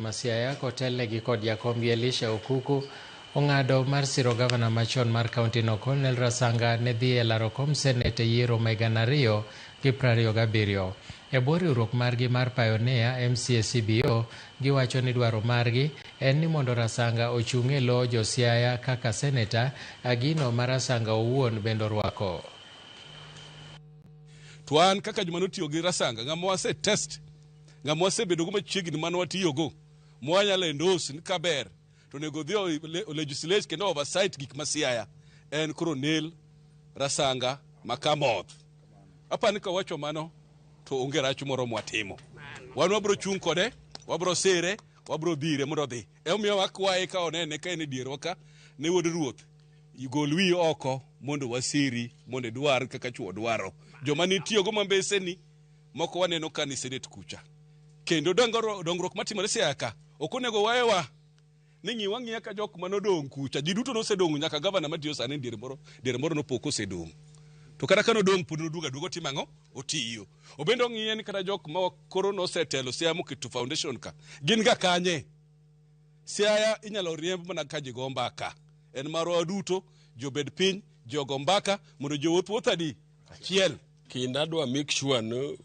Ma Siaya kotelnegi kod jakombgi Elisha Okuku ong'ado mar siro gavana machon mar kaontino Colonel Rasanga ne dhi e laro kom senet e yiero ma 2027. E bwo riwruok margi mar Pioneer MCA CBO, giwacho ni dwaro margi en ni mondo Rasanga ochung' e lo jo Siaya kaka seneta, gino ma Rasanga owuon bende orwako. To an kaka joma notiyo gi Rasanga, ng'ama wase test, ng'ama wasebedogo machiegni mane watiyogo, mwanyalo endorse ni kaber to onego odhi o legislate kendo oversight gik ma Siaya en Colonel Rasanga ma Kamoth. Apani ka wacho mano to onge rach moro mwatimo. Wan wabro chung' kode, wabro sire, wabro dhire mondo odhi. Emomiyo wakwaye ka onene ka en e dierwa ka ne wuod ruoth gol wiyi oko mondo wasiri mondo idwar kaka chuo dwaro. Joma nitiyogo mambeseni moko waneno ka ni senate kucha. Kendo dongruok matimore Siaya ka ok onego waewa ni ng'iwa ang'iya ka jok manodong' kucha. Ji duto nosedong' nyaka gavana matiyo sani diere moro diere moro nopo kosedong'. To kata ka nodong' pod noduogo aduoga otimo ang'o? Otiyo. Obende ong'iye ni kata jok ma koro nosetelo Siaya moketo foundation ka gin ga kanye? Siaya inyalo riemb mana ka ji go mbaka. En marwa waduto, ji obed piny, ji ogo mbaka mondo ji owuoth wuoth adi? Achiel. Kendo adwa make sure no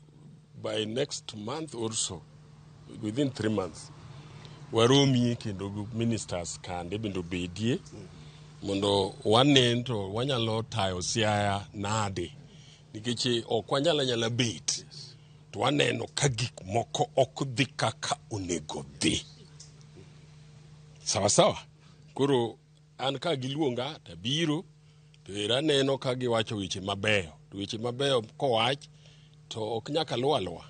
by next month or so, within 3 months, waromie kendo gi ministers kande bende obedie mondo wanen to wanyalo tayo Siaya nade nikech ok wanyal anyala bet to waneno ka gik moko ok dhi kaka onego dhi sawa sawa. Koro an ka giluonga tabiro to ero aneno ka giwacho weche mabeyo to weche mabeyo kowach to ok nyaka luw aluwa.